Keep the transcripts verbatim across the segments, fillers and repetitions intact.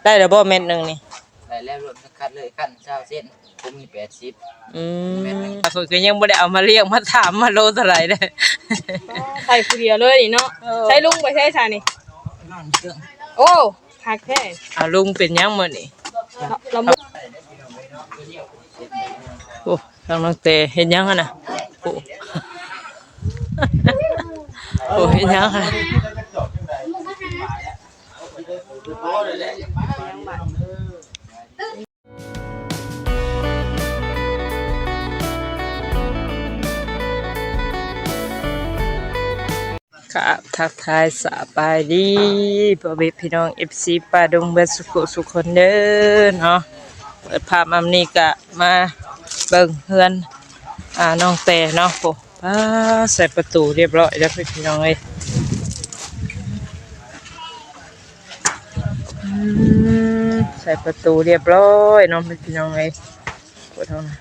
ได้แล้วบ่เม็ดหนึ่งนี่ ได้แล้ว รวมทั้งคัดเลย คันซาวเซน ผมมีแปดสิบ อืม เม็ดหนึ่ง ข้อยก็ยังบ่ได้เอามาเลี้ยง มาถามมาโลเท่าไหร่เด้ ใส่ผู้เดียวเลยนี่เนาะ เออ ใส่ลุงไปใส่ซะนี่ นอนเชิง โอ้ คักแท้ เอาลุงเป็นหยังมื้อนี้ ละมุน โอ้ ทางน้องแต่เฮ็ดหยังหั่นน่ะ โอ้ โอ้ เฮ็ดหยังหั่น ครับ ทักทายสบายดี พ่อแม่พี่น้อง เอฟซี ป้าดงเบิดสุขสุขคนเด้อเนาะ เปิดภาพมานี่ก็มาเบิ่งเฮือน อ่า น้องแต่เนาะ โอ้ ป้า ใส่ประตูเรียบร้อยแล้วพี่น้องเอ้ย อืม ใส่ประตูเรียบร้อยเนาะพี่น้องเอ้ย ปวดท้องนะ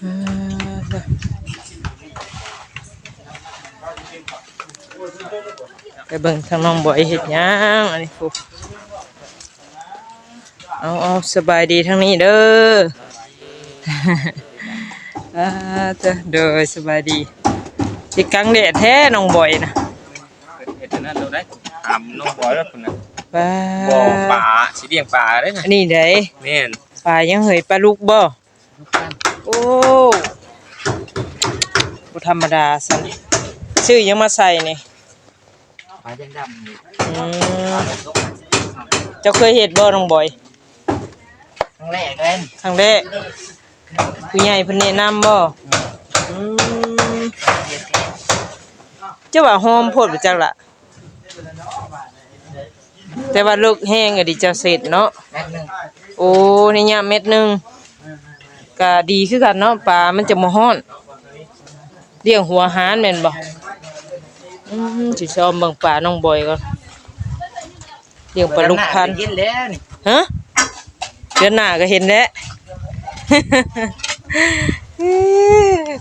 อืม ไปเบิ่งทางน้องบอยเฮ็ดหยัง อันนี้ พุ เอา เอา สบายดีทางนี้เด้อ อ่า เจ้า โดย สบายดี สิกลางแดดแท้น้องบอยนะ เฮ็ดอันนั้นเราได้ ถามน้องบอยแล้วพุ่นน่ะ ป้า บ่อปลา สิเลี้ยงปลาเด้นะ อันนี้ได๋ แม่น ปลาหยังเหย ปลาลุกบ่ โอ้ บ่ธรรมดาซั่น ซื้อหยังมาใส่นี่ ปลาแดงดำนี่ อืม เจ้าเคยเฮ็ดบ่น้องบอย ครั้งแรกเลย ครั้งแรก ผู้ใหญ่เพิ่นแนะนำบ่ อืม เจ้าว่าหอมโพดบ่จักล่ะ แต่ว่าเลิกแฮงอะดีเจ้าเสร็จเนาะ เม็ดหนึ่ง โอ้ นี่ยามเม็ดหนึ่ง ก็ดีคือกันเนาะ ปลามันจะบ่ฮ้อน เลี้ยงหัวหารแม่นบ่ อืม สิซอมเบิ่งปลาน้องบอยก่อน เลี้ยงปลาลูกพันธุ์ เห็นแล้วนี่ ฮะ เดือนหน้าก็เห็นแล้ว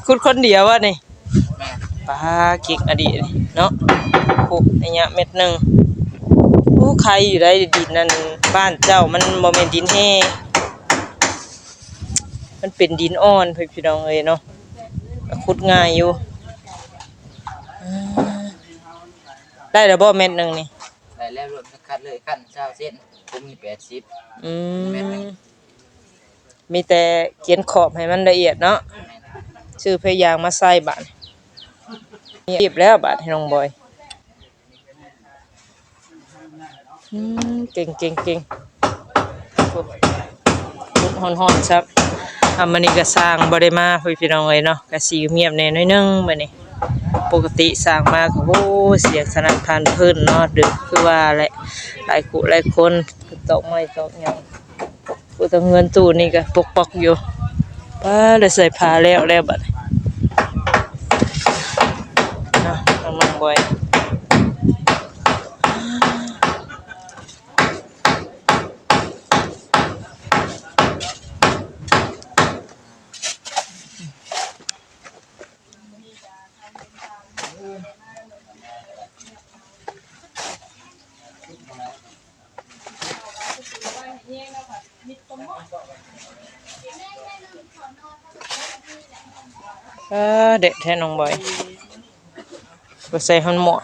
ขุดคนเดียววะนี่ ปลากิกอะดีเนาะ โอ้ อันเนี้ยเม็ดหนึ่ง โอ้ ไข่อยู่ได้ดินนั่น บ้านเจ้ามันบ่แม่นดินแฮ่ มันเป็นดินอ่อนพี่น้องเอ้ยเนาะ ขุดง่ายอยู่ อืม ได้แล้วบ่เม็ดหนึ่งนี่ ได้แล้ว รวมทั้งคัดเลย คันซาวเซน ผมมีแปดสิบ อืม เม็ดหนึ่ง มีแต่เขียนขอบให้มันละเอียดเนาะ แม่น ซื้อพยางมาใส่บาด เรียบแล้วบาดให้น้องบอย อืม เก่งเก่งเก่ง โอ้ ฮ้อนๆ ซับ อ่ะ มื้อนี้ก็สร้างบ่ได้มา พี่น้องเอ้ยเนาะ ก็สิเงียบแน่น้อยหนึ่งมื้อนี้ ปกติสร้างมาก็ โอ้ เสียงสนั่นพานเพลินเนาะ ดึกคือว่าแหละ หลายคู่หลายคน ตอกไม้ตอกหยัง ผู้ต้องเงินตู้นี่ก็ปกปอกอยู่ ป้า ได้ใส่ผ้าแล้วแล้วบัดนี้ เนาะ น้องบอย เออ เด็ดแท้น้องบอย บ่ใส่ฮอนหมวก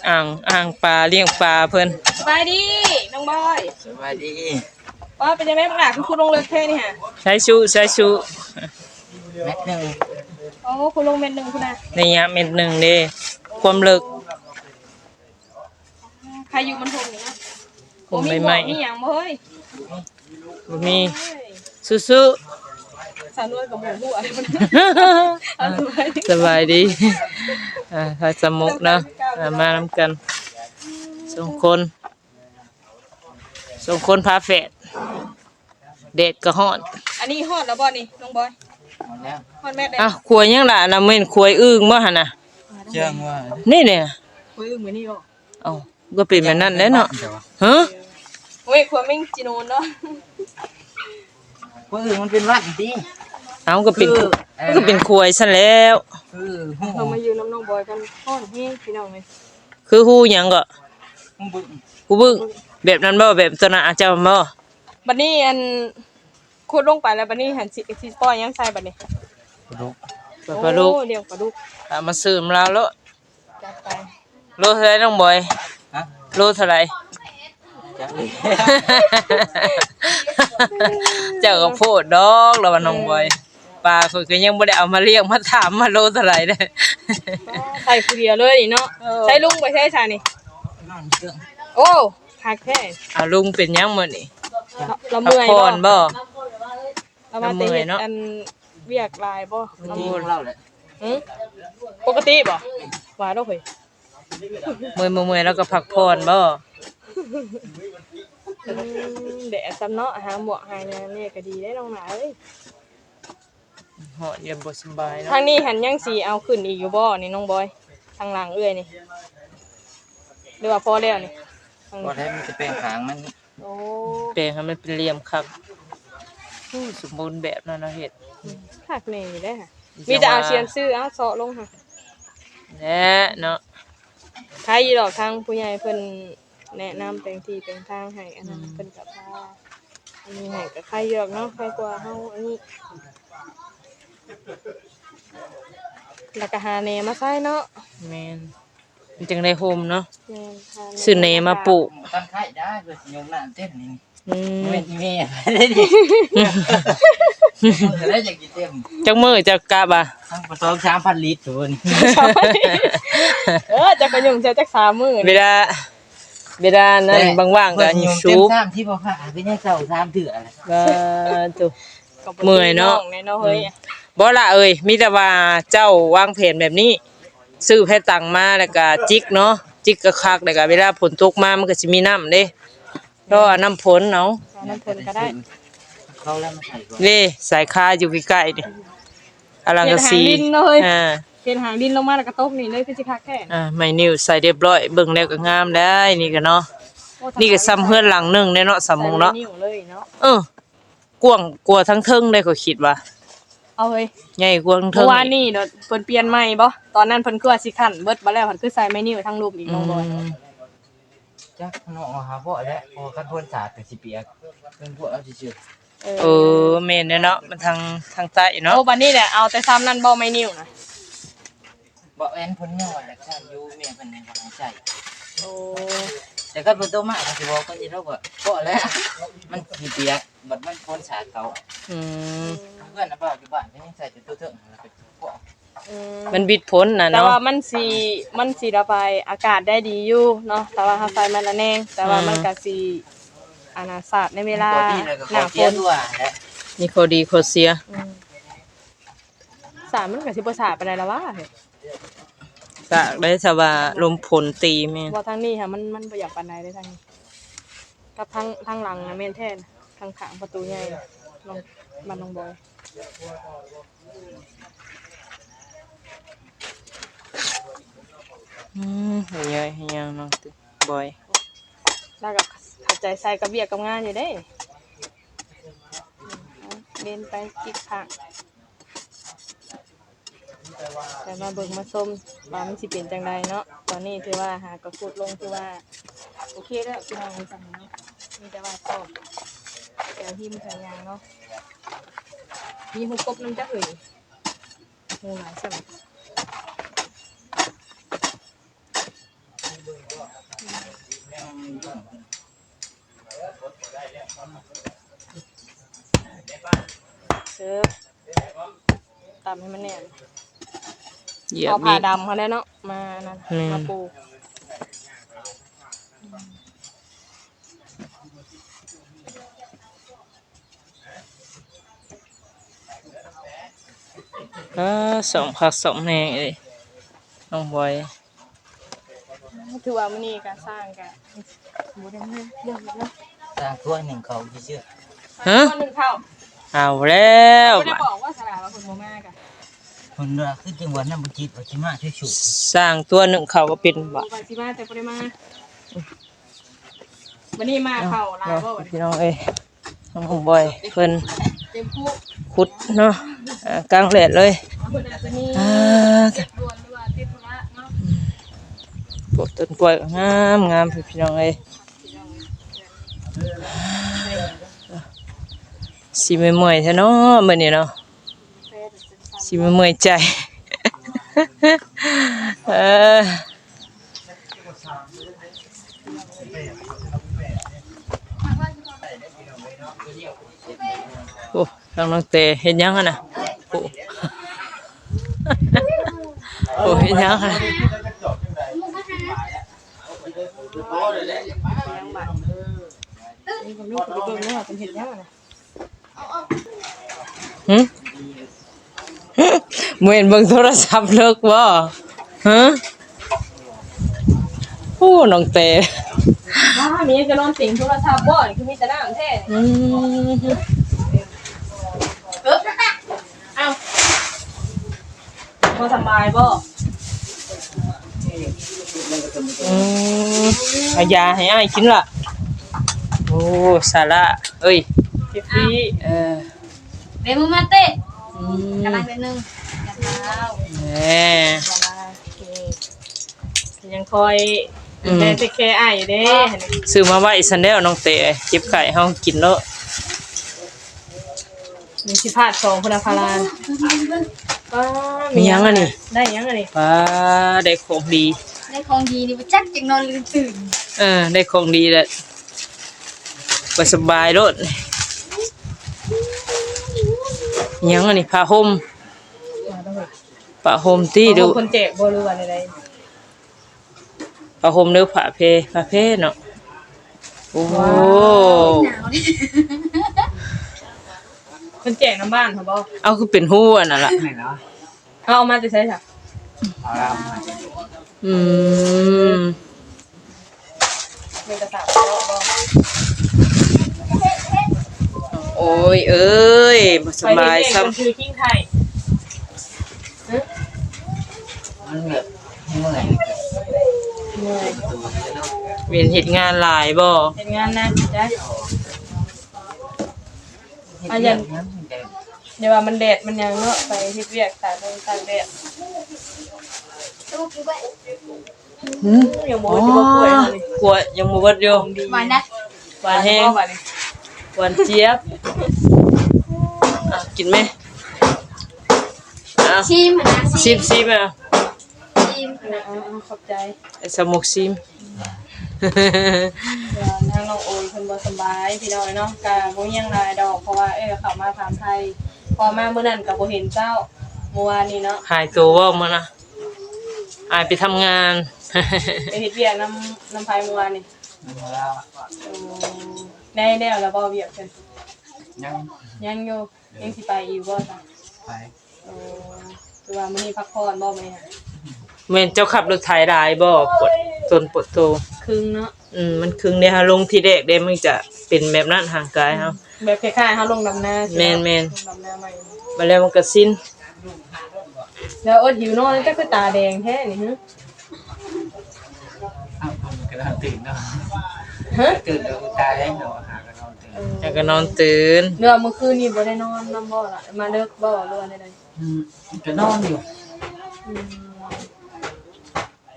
อ่าง อ่างปลา เลี้ยงปลาเพิ่น สบายดี น้องบอย สบายดี ว่าเป็นยังไงบ้างล่ะ คือคุณลงเลิกแค่นี้ฮะ ใส่ชู ใส่ชู เม็ดหนึ่ง โอ้ คุณลงเม็ดหนึ่งคุณนะ นี่ยะ เม็ดหนึ่งเด้ ความเลิก ใครอยู่บนพรมนี่นะ ผมใบไม้ บ่มีหมวกมีหยังบ่เฮ้ย บ่มี เฮ้ย สู้ สาวนวลกับหมูหัว อ่ะ สบายดี สบายดี อ่า ทางสาวมุกเนาะ อ่า มานำกัน สองคน สองคนพาแฝด แดดก็ฮ้อน อันนี้ฮอดแล้วบ่นี่ น้องบอย ฮอดแล้ว ฮอดแม่นแล้ว อ่ะ ขวยหยังล่ะ อันนั้นแม่นขวยอึ่งบ่หั่นน่ะ เชื่องว่า นี่เนี่ย ขวยอึ่งมื้อนี้บ่ เอ้า ก็เป็นแบบนั้นแหละเนาะ เดี๋ยว ฮะ โอ้ย ขวยแมงจีนูนเนาะ ขวยอึ่งมันเป็นหวัดติ เอ้า ก็เป็น คือ มันก็เป็นขวยซั่นแล้ว คือฮู้ เขามาอยู่นำน้องบอยกันฮ้อนแฮงพี่น้องเอ้ย คือฮู้หยังก็ ฮู้บึ้ง ฮู้บึ้ง แบบนั้นบ่ แบบตัวนั้นอาจารย์บ่ บัดนี้อัน ขุดลงไปแล้วบัดนี้หั่นสิ สิปล่อยหยังใส่บัดนี้ ปลาดุก ปลาดุก โอ้ เลี้ยงปลาดุก เอามาซื้อมาแล้วโลด จัดไป โลเท่าไหร่น้องบอย ฮะ โลเท่าไหร่ จักเลย เจ้าก็โพดดอกแล้วว่าน้องบอย ปลาข้อยก็ยังบ่ได้เอามาเลี้ยง มาถามมาโลเท่าไหร่เด้ ใส่ผู้เดียวเลยนี่เนาะ เออ ใส่ลุงไปใส่ซะนี่ นอนเชื่อง โอ้ คักแท้ เอาลุงเป็นหยังมื้อนี้ เรา เราเมื่อยบ่ พักผ่อนบ่ เรามาแต่เฮ็ด เราเมื่อยเนาะ อันเวียกหลายบ่ ปกติของเราแหละ หึ ปกติบ่ ว่าดอกเฮ้ย เมื่อยบ่เมื่อยแล้วก็พักผ่อนบ่ อืม แดดซ้ำเนาะ หาหมวกหาหยังแน่ก็ดีได้น้องหลาเอ้ย ฮ้อนเย็นบ่สบายเนาะ ทางนี้หันยังสิเอาขึ้นอีกอยู่บ่นี่น้องบอย ทางหลังเอื้อยนี่ หรือว่าพอแล้วนี่ พอแล้ว มันจะแปลงทางมัน โอ้ แปลงให้มันเป็นเหลี่ยมคัก โอ้ สมบูรณ์แบบแล้วเนาะเฮ็ด คักแน่อยู่เด้อค่ะ มีแต่เอาเสียมซื้อ เอาเซาะลงค่ะ แหละเนาะ ใครอยู่ดอก ทางผู้ใหญ่เพิ่นแนะนำแปลงที่แปลงทางให้ อันนั้น อืม เพิ่นก็พา อันนี้ให้ก็ใครอยู่ดอกเนาะ ใครกว่าเฮาอันนี้ แล้วก็หาแหนมาใส่เนาะ แม่น มันจังได้โฮมเนาะ แม่นค่ะ ซื้อแหนมาปลูก ตั้งไข่ได้เพื่อสิยกน้ำเต็มนี่ อืม แม่นอีแม่ได้ดิ แล้วอยากกินเต็ม จักมื้อจักกะบ่ะ ทั้งสองสามพันลิตรโหนี่ เออ จักกะยุงใส่จักสามมื้อ เวลา เวลานั้น แต่ ว่างๆก็ เพิ่นยุง สูบ เต็มสามที่บ่ค่ะ เป็นยังเศร้าสามเถื่อเลย ว่าตุ๊ ก็บ่ เมื่อยเนาะ น้องแน่เนาะเฮ้ย อืม บ่ล่ะเอ้ย มีแต่ว่าเจ้าวางแผนแบบนี้ ซื้อแพตังมาแล้วก็จิกเนาะ จิกคักๆ แล้วก็เวลาฝนตกมามันก็สิมีน้ำเด้ รอเอาน้ำฝนเอา เอาน้ำฝนก็ได้ เขาแล้วมาใส่ก่อน นี่สายคาอยู่ใกล้ๆ นี่ อลังกะสี เห็นหางดินเลย อ่า เห็นหางดินลงมาแล้วก็ตกนี่เลย คือสิคักแท้ อ่า ไม้นิ้วใส่เรียบร้อย เบิ่งแล้วก็งามได้ นี่ก็เนาะ โอ้ นี่ก็ซ้ำเฮือนหลังหนึ่งเด้เนาะ สามมุกเนาะ ใส่ไม้นิ้วเลยเนาะ เออ กว้างกว่าทั้งเทิงได้ ข้อยคิดว่า เอาเฮ้ย ใหญ่กว่าทั้งเทิง เมื่อวานนี่เนาะ เพิ่นเปลี่ยนใหม่บ่ ตอนนั้นเพิ่นคือว่าสิขั้นเบิด บัดแล้วเพิ่นคือใส่ไม้นิ้วทั้งรูปอีก น้องบอย อืม จักเนาะ หาบ่แล้ว เพราะว่าคันฝนสาดก็สิเปียก เพิ่นพวกเอาซื่อๆ เออ เออ แม่นเด้อเนาะ มันทาง ทางใต้เนาะ โอ้ บัดนี้แหละ เอาแต่ซ้ำนั่นบ่ ไม้นิ้วนะ บ่แอนเพิ่นย่อแล้วซ้ำอยู่ แม่เพิ่นยังบ่ให้ใส่ โอ้ แต่คันฝนตกมาก็สิบอกเพิ่นสิ เราก็พอแล้ว มันสิเปียก บัดมันฝนสาดเขา อืม เพื่อนน่ะบ่อยู่บ้านก็ยังใส่แต่ตัวเทิงนั่นล่ะ อืม มันบิดฝนน่ะเนาะ แต่ว่ามันสิ มันสิระบายอากาศได้ดีอยู่เนาะ แต่ว่าเฮาใส่มันละแนง แต่ว่า อืม มันก็สิ อันน่ะ สาดในเวลา มันก็ดีแล้วก็ หน้าฝน ข้อเสียตัวแหละ มีข้อดีข้อเสีย อืม สาดมันก็สิบ่สาดปานใดล่ะวะ สาดได้ ถ้าว่าลมฝนตีแม่น บ่ ทางนี้ค่ะ มัน มันบ่อยากปานใดเด้อทางนี้ กับทาง ทางหลังน่ะแม่นแท้ ทางข้างประตูใหญ่ น้อง บ้านน้องบอย อืม ให้ย่อยให้ยังน้องติบอย แล้วก็เอาใจใส่กับเวียกกับงานอยู่เด้ เล่นไปจิกผัก แต่มาเบิ่งมาชมว่ามันสิเป็นจังใดเนาะ ตอนนี้ถือว่าหากระขุดลง ถือว่า โอเคแล้วพี่น้อง มีแต่ว่าตอบ แถวหิมแถวยางเนาะ มีฮูกบนำจักเอ่ย ฮูหลายส่ำ เสิร์ฟ ตำให้มันแน่น เหยียบ เอาผ้า มีด ดำเขาแล้วเนาะ มานั่น อืม มาปู อืม เออ สมคักสมแน่เอ้ย น้องบอย ถือว่ามื้อนี้ก็สร้างก็บ่ได้มาเรื่องเนาะ สร้างตัวหนึ่งเขาซื่อๆ ฮะ ตัวหนึ่งเขา เอาแล้ว บ่ได้บอกว่าสลาว่าเพิ่นบ่มาก็ เพิ่นว่าคือจังหวัดนั้นบ่จิตว่าสิมาช่วยชุด สร้างตัวหนึ่งเขาก็เป็นบ่ ว่าสิมาแต่บ่ได้มา วันนี้มาเข้าลาวบ่ เนาะ พี่น้องเอ้ย น้องบอยเพิ่น เต็มคุ ขุดเนาะ อ่า กลางแดดเลย เพิ่นอาจจะมี อ่า เฮ็ดด่วนหรือว่าติดธุระเนาะ อืม ปลูกต้นกล้วยงามงามพี่น้องเอ้ย สิเมื่อยๆแท้เนาะมื้อนี้เนาะ สิเมื่อยๆใจ เออ โอ้ ทางน้องเตเฮ็ดหยังหั่นน่ะ โอ้ โอ้ เฮ็ดหยังหั่น หึ บ่เห็นเบิ่งโทรศัพท์เลิกบ่ ฮะ โอ้ น้องเต อ้า มีหยังจะนอนติ่งโทรศัพท์บ่ นี่คือมีแต่น้ำแท้ อืม เอิ๊บ เอ้า บ่สำบายบ่ อืม เอายาให้อ้ายกินล่ะ โอ้ สาระ เอ้ย เอฟซี เออ เดยวมึงมาเตะ อืม กำลังเดือนหนึ่ง อย่าเท้า แหม สบาย โอเค ยังคอย อืม ดูแลเทคแคร์อ้ายอยู่เด้ ซื้อมาไว้ซั้นแล้วน้องเต๋ เจ็บไข้เฮากินโลด นี่สิพาดสองพุ้นน่ะพารา ป้า มีหยังอันนี้ ได้หยังอันนี้ ป้า ได้ของดี ได้ของดีนี่บ่จักจังนอนลืมตื่น เออ ได้ของดีแล้ว บ่สบายโลด หยังอันนี้ ผ้าห่ม ผ้าห่มติ เอา ดู ของคนแจกบ่ หรือว่าใดๆ ผ้าห่มหรือผ้าแพร ผ้าแพรเนาะ โอ้ ว้าว หนาวดิ เพิ่นแจกนำบ้านเขาบ่ เอาคือเป็นฮู้อันนั้นล่ะ เอามาแต่ไสซะ เอาลาวมา อืม มีกระสาบเจาะบ่ โอ้ยเอ้ย บ่สบายซ้ำ ไปเฮ็ดเวียกกลางคืนคิงไทย ฮะ มันแบบเมื่อย เมื่อย เวียนเฮ็ดงานหลายบ่ เฮ็ดงานหนักจ้ะ เฮ็ดเวียกหยัง เดี๋ยวว่ามันแดดมันหยังเนาะ ไปเฮ็ดเวียกตากลมตากแดด หืม ยังบ่เบิด อ๋อ อยู่บ่กล้วยเฮานี่ กล้วยยังบ่เบิดอยู่ หวานนะ หวานแฮง หวานบ่หวานนี่ หวานเจี๊ยบ อ่ะ กินไหม อ่ะ ชิมนะ ชิม ชิม ชิมอ่ะ ชิม เออ เออ เออ ขอบใจ ไอ้สมุกชิม เดี๋ยวทางน้องโอยเพิ่นบ่สำบายพี่น้องเนาะ ก็บ่มีหยังหลายดอก เพราะว่า เออ เข้ามาถามไทย พอมามื้อนั้นก็บ่เห็นเจ้า เมื่อวานนี้เนาะ หายตัวบ่มื้อนะ อ้ายไปทำงาน ไปเฮ็ดเวียกนำ นำไผเมื่อวานนี้ นำลาว โอ้ ได้แล้ว แล้วบ่เวียกเพิ่น ยัง ยังอยู่ ยังสิไปอีกบ่ซะ ไป โอ้ คือว่ามื้อนี้พักผ่อนบ่มื้อนี้ฮะ แม่นเจ้าขับรถไถหลายบ่ ปวดตนปวดโต ครึ่งเนาะ อืม มันครึ่งเด้ เฮาลงทีแรกเด้ มันจะเป็นแบบนั้น ร่างกายเฮา แบบคล้ายๆเฮาลงดำนาสิ แม่นๆ ลงดำนาใหม่ มาแล้วมันก็ชิน แล้วอดหิวนอน เจ้าคือตาแดงแท้นี่หึ อ้าว มันก็นอนตื่นเนาะ ฮะ ตื่นแล้วก็ตาแดงเนาะ หาก็นอนตื่น เออ แล้วก็นอนตื่น หรือว่าเมื่อคืนนี้บ่ได้นอนนำบ่ล่ะ มาเลิกบ่ หรือว่าใดๆ อืม ก็นอนอยู่ อืม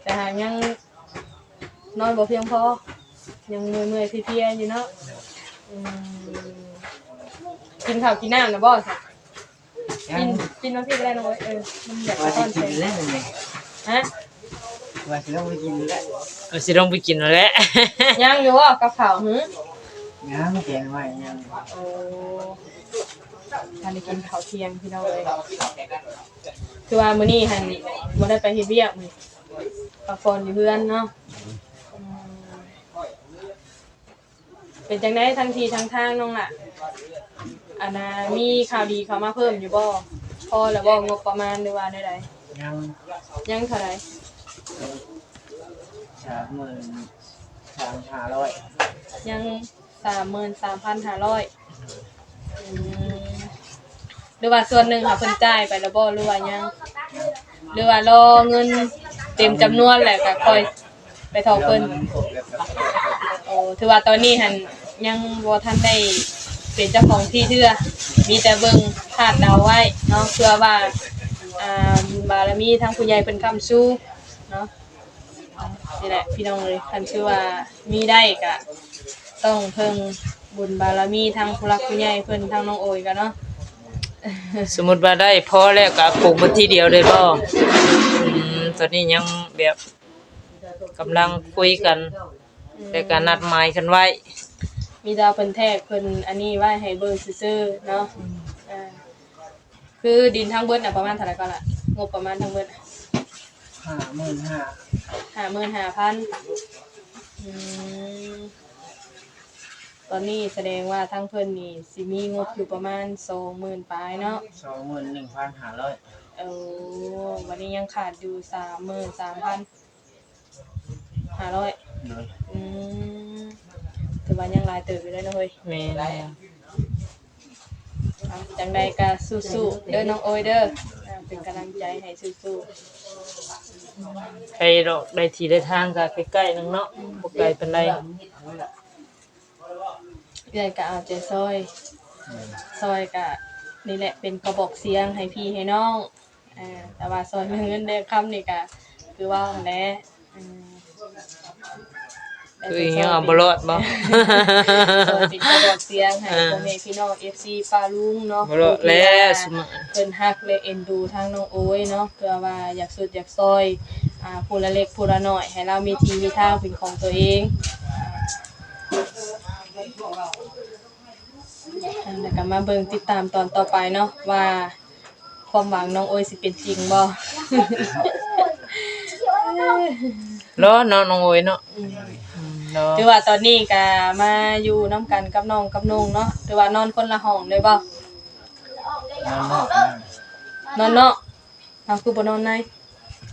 แต่หากยังนอนบ่เพียงพอ ยังเมื่อยๆเพลียๆอยู่เนาะ อืม กินข้าวกินน้ำนะบ่ซะ ยัง กิน กินน้ำพริกอะไรน้อย เออ มันอยาก ว่า จะ สิ ต้อน กิน ใจ แล้วนี่ ฮะ ว่าสิลงไปกินแล้ว ก็สิลงไปกินแล้วแหละ ยังอยู่บ่กับข้าวหึ ยัง แกงไว้ยัง โอ้ ทันได้กินข้าวเที่ยงพี่น้องเอ้ย คือว่ามื้อนี้หั่นบ่ได้ไปเฮ็ดเวียกมื้อ พักผ่อนอยู่เฮือนเนาะ อืม เป็นจั่งใดทั้งที่ทั้งทางน้องล่ะ อันน่ะ มีข่าวดีเข้ามาเพิ่มอยู่บ่ พ พอแล้วบ่ งบประมาณหรือว่าแนวใด ยัง ยังเท่าใด สามหมื่นสามห้าร้อย ยังสามหมื่นสามพันห้าร้อย อืม หรือว่าส่วนหนึ่งค่ะเพิ่นจ่ายไปแล้วบ่ หรือว่ายัง หรือว่ารอเงินเต็มจำนวนแล้วก็ค่อยไปถอนเพิ่น โอ้ ถือว่าตอนนี้หั่นยังบ่ทันได้เป็นเจ้าของที่เทื่อ มีแต่เบิ่งคาดเดาไว้เนาะ เพื่อว่า อ่า บุญบารมีทางผู้ใหญ่เพิ่นค้ำชูเนาะ นี่แหละพี่น้องเอ้ย คันคือว่ามีได้ก็ต้องเพิ่งบุญบารมีทางผู้หลักผู้ใหญ่เพิ่น ทางน้องโอยก็เนาะ สมมุติว่าได้พอแล้วก็ปลูกเบิดทีเดียวเลยบ่ อืม ตอนนี้ยังแบบกำลังคุยกัน อืม แต่ก็นัดหมายกันไว้ มีแต่เพิ่นแทรกเพิ่นอันนี้ไว้ให้เบิ่งซื่อๆเนาะ อืม อ่า คือดินทั้งเบิดน่ะประมาณเท่าไหร่ก่อนล่ะ งบประมาณทั้งเบิด ห้าหมื่นห้า ห้าหมื่นห้าพัน อืม ตอนนี้แสดงว่าทั้งเพิ่นนี่สิมีงบอยู่ประมาณสองหมื่นปลายเนาะ สองหมื่นหนึ่งพันห้าร้อย เออ วันนี้ยังขาดอยู่สามหมื่นสามพันห้าร้อย โดย อืม ถือว่ายังหลายเติบอยู่เลยเนาะเฮ้ย แม่นแล้ว เอา จังใดก็สู้ๆเด้อน้องโอยเด้อ อ่า เป็นกำลังใจให้สู้ๆ ใครดอกได้ที่ได้ทางก็ใกล้ๆนึงเนาะ บ่ไกลปานใด เอื้อยก็เอาใจซอย ซอยก็นี่แหละเป็นกระบอกเสียงให้พี่ให้น้อง อ่า แต่ว่าซอยเรื่องเงินเรื่องคำนี่ก็คือว่าหั่นแหละ อืม คืออิหยังอะ บ่รอดบ่ ซอยเป็นกระบอกเสียงให้ อ่า พ่อแม่พี่น้อง เอฟซี ป้าลุงเนาะ บ่รอดแล้ว ผู้ที่ว่า ซุมื้อ เพิ่นฮักและเอ็นดูทางน้องโอยเนาะ เพื่อว่าอยากสุดอยากซอย อ่า ผู้ละเล็กผู้ละน้อย ให้ลาวมีที่มีทางเป็นของตัวเอง แล้วก็มาเบิ่งติดตามตอนต่อไปเนาะ ว่าความหวังน้องโอยสิเป็นจริงบ่ รอเนาะน้องโอยเนาะ อืม อืม รอ ถือว่าตอนนี้ก็มาอยู่นำกันกับน้องกับนุ่งเนาะ ถือว่านอนคนละห้องเลยบ่ นอนนอก นอนนอก เอาคือบ่นอนใน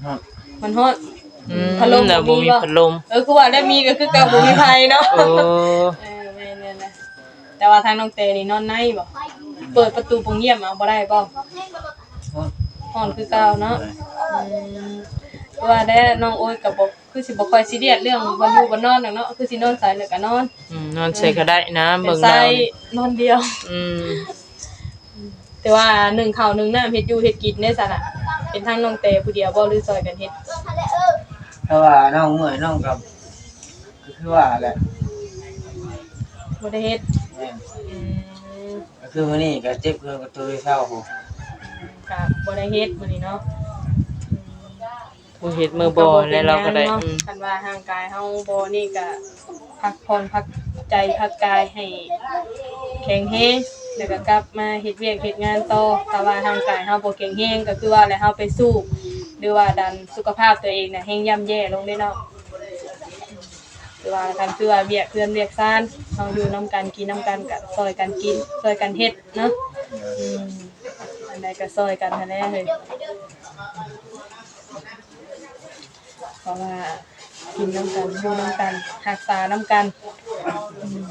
ฮ้อน มันฮ้อน อืม พัดลม แล้วบ่มี บ่มีบ่ พัดลม เออ คือว่าได้มีก็คือเก่า บ่มีไฟเนาะ โอ้ เออ แม่นๆนะ แต่ว่าทางน้องเตนี่นอนในบ่ เปิดประตูโปงเยี่ยมเอาบ่ได้บ่ ฮ้อน ฮ้อนคือเก่าเนาะ อืม คือว่าได้น้องโอ๊ยก็บ่ คือสิบ่ค่อยซีเรียสเรื่องบ่อยู่บ่นอนดอกเนาะ คือสินอนไสแล้วก็นอน อืม นอนไสก็ได้นะ เป็น เบิ่ง ไส้ ดาว นอนเดียว อืม แต่ว่านึ่งข้าวนึ่งน้ำเฮ็ดอยู่เฮ็ดกินได้ซั่นน่ะ เป็นทางน้องแต่ผู้เดียวบ่หรือซอยกันเฮ็ด ถ้าว่าน้องเมื่อยน้องก็ ก็คือว่าแหละ บ่ได้เฮ็ด แม่น อืม ก็คือมื้อนี้ก็เจ็บเฮือนกระตุยเศร้าพุ้น ก็บ่ได้เฮ็ดมื้อนี้เนาะ อืม ผู้เฮ็ดมือบ่ แล้วเราก็ได้ มันก็บ่เป็นหยังเนาะ อืม คันว่าร่างกายเฮาบ่นี่ก็พักผ่อนพักใจพักกายให้แข็งแรง แล้วก็กลับมาเฮ็ดเวียกเฮ็ดงานต่อ ถ้าว่าร่างกายเฮาบ่แข็งแรงก็คือว่าแล้วเฮาไปสู้ หรือว่าดันสุขภาพตัวเองน่ะแฮ่งย่ำแย่ลงเด้เนาะ คือว่าคันคือว่าเวียกเฮือนเวียกซาน เฮาอยู่นำกันกินนำกันก็ซอยกันกินซอยกันเฮ็ดเนาะ อืม อันใดก็ซอยกันหั้นแหละเฮ้ย เพราะว่ากินนำกัน อยู่นำกัน รักษานำกัน อืม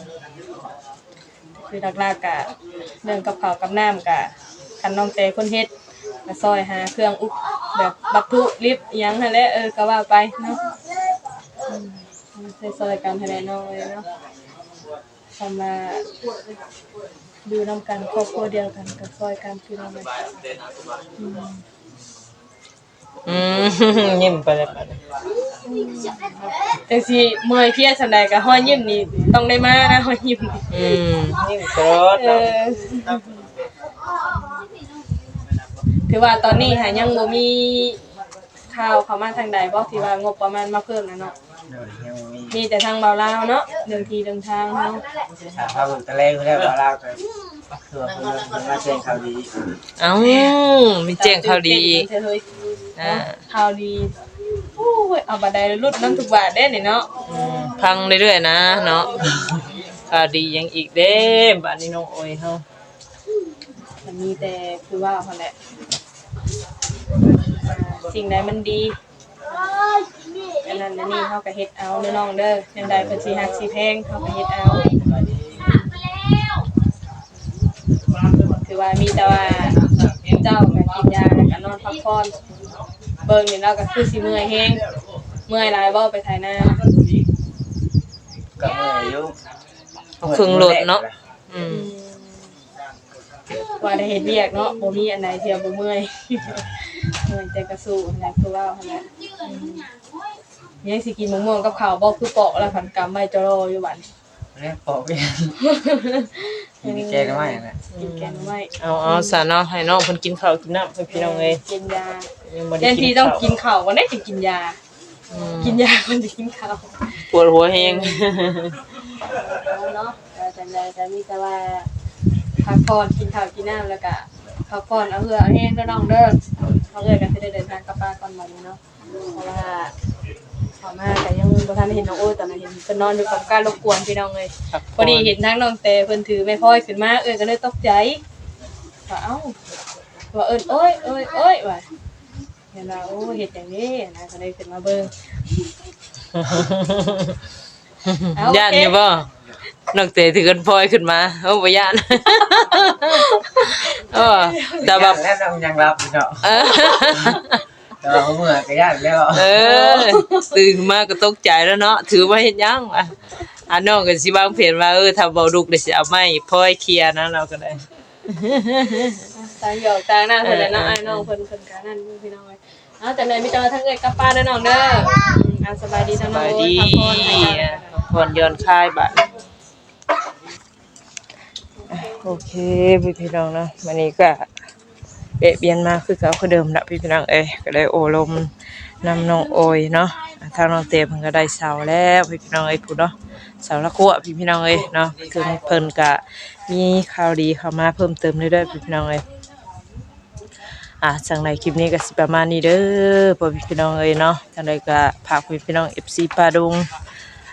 คือหลักๆกะเรื่องกับข้าวกับน้ำกะ คันน้องแต่คนเฮ็ด ก็ซอยหาเครื่องอุป แบบวัตถุดิบอิหยังหั้นแหละ เออ ก็ว่าไปเนาะ อืม ซอยๆกันหั้นแหละน้องเอ้ยเนาะ คันว่าอยู่นำกันครอบครัวเดียวกันก็ซอยกันพี่น้องเอ้ย อืม อืม ยิ้มไปเลยบัดนี้ จังสิเมื่อยเพลียส่ำใดก็รอยยิ้มนี่ต้องได้มานะ รอยยิ้ม อืม ยิ้มตลอด เออ ถือว่าตอนนี้หายังบ่มีข่าวเข้ามาทางใดบ่ ที่ว่างบประมาณมาเพิ่มนะเนาะ โดย ยังบ่มี มีแต่ทางบ่าวลาวเนาะ เรื่องที่เรื่องทางเฮา ถ้าเฮาเบิ่งแต่แรกแล้วบ่าวลาวก็คือว่าเพิ่นมาแจ้งข่าวดี เอ้า มีแจ้งข่าวดีอีก เฮ้ย อ่า ข่าวดี โอ้ย เอาบัดใดลุ้นนำทุกบาทเด้นี่เนาะ อืม ฟังเรื่อยๆนะเนาะ ข่าวดีหยังอีกเด้ บัดนี้น้องโอยเฮา มันมีแต่คือว่าหั่นแหละ สิ่งใดมันดี อันนั้นอันนี้เฮาก็เฮ็ดเอาเด้อน้องเด้อ จั่งใดเพิ่นสิฮักสิแพงเฮาก็เฮ็ดเอา ถือว่ามีแต่ว่าเจ้าก็กินยาแล้วก็นอนพักผ่อน เบิ่งนี่เราก็คือสิเมื่อยแฮง เมื่อยหลายบ่ไปไถนา ก็เมื่อยอยู่ เพิ่งลดเนาะ อืม ว่าได้เฮ็ดเวียกเนาะ บ่มีอันใดที่ว่าบ่เมื่อย เมื่อยแต่ก็สู้นั่นแหละ คือว่าหั่นแหละ ยังสิกินมะม่วงกับข้าวบ่ คือปอกแล้วพันกำไว้จอรออยู่บัดนี้ เนี่ยปอกเอง กินแกงก็ไม่นะ กินแกงไว้ เอาเอาซะเนาะ ให้น้องเพิ่นกินข้าวกินน้ำเพิ่นพี่น้องเอ้ย กินยา ยังบ่ได้ แทน กิ ที่ น ต้อง ข้าว กินข้าวก็ได้จะกินยา อืม กินยาก่อนจะกินข้าว ปวดหัวแฮง เอาเนาะ ก็จั่งใดก็มีแต่ว่าพักผ่อน กินข้าวกินน้ำแล้วก็พักผ่อน เอาเหื่อเอาแฮงเด้อน้องเด้อ เอาเอื้อยก็สิได้เดินทางกลับบ้านก่อนบัดนี้เนาะ เพราะว่าเข้ามาก็ยังบ่ทันเห็นน้องโอ้ย ตอนนั้นเห็นเพิ่นนอนอยู่กับการรบกวนพี่น้องเอ้ย พอดีเห็นทางน้องแต่เพิ่นถือไม้พลอยขึ้นมา เอื้อยก็เลยตกใจ ว่าเอ้า ว่าเอิ้นโอ้ย โอ้ย โอ้ย ว่า เห็นว่าโอ้ เฮ็ดหยังเด้นะ ก็เลยขึ้นมาเบิ่ง เอา ย่านอยู่บ่ น้องแต่ถือกันพลอยขึ้นมา โอ้บ่ย่าน เออ แต่แบบ แล้วน้องยังรับอยู่เนาะ เออ แต่ว่าเมื่อก็ย่านแล้ว เออ ตื่นมาก็ตกใจแล้วเนาะ ถือมาเฮ็ดหยังวะ อ่ะน้องก็สิวางแผนว่า เออ ถ้าเว้าดุเดี๋ยวสิเอาไม้พลอยเคลียร์นะ เราก็ได้ ต่างหยอกต่างหน้าเพิ่นแหละเนาะ เออ อ้ายน้องเพิ่น เพิ่นก็นั่นอยู่พี่น้องเอ้ย เอาจั่งใดมีแต่ว่าทางเอื้อยกลับบ้านเด้อน้องเด้อ อืม อ่ะ สบายดีเนาะน้องโอ้ย สบายดี พักผ่อนให้กัน พักผ่อนหย่อนคลายบัด อ่ะ โอเค พี่พี่น้องเนาะ มื้อนี้ก็แวะเวียนมาคือเก่าคือเดิมละพี่พี่น้องเอ้ย ก็ได้โอ้ลมนำน้องโอยเนาะ อ่ะ ทางน้องเต้เพิ่นก็ได้เสาแล้วพี่พี่น้องเอ้ย พู้นเนาะ เสาละขั้วพี่พี่น้องเอ้ยเนาะ คือเพิ่นก็มีข่าวดีเข้ามาเพิ่มเติมเรื่อยๆพี่พี่น้องเอ้ย อ่ะ จั่งใดคลิปนี้ก็สิประมาณนี้เด้อ พ่อพี่น้องเอ้ยเนาะ จั่งใดก็ฝากพี่พี่น้อง เอฟซี ป่าดง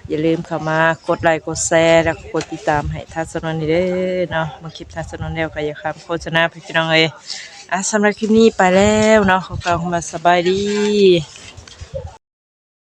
อย่าลืมเข้ามากดไลค์กดแชร์แล้วก็กดติดตามให้ทางช่องนี้เด้อเนาะ เบิ่งคลิปทางช่องแล้วก็อย่าข้ามโฆษณาพี่พี่น้องเอ้ย อ่ะ สำหรับคลิปนี้ไปแล้วเนาะ ขอกล่าวคำว่าสบายดี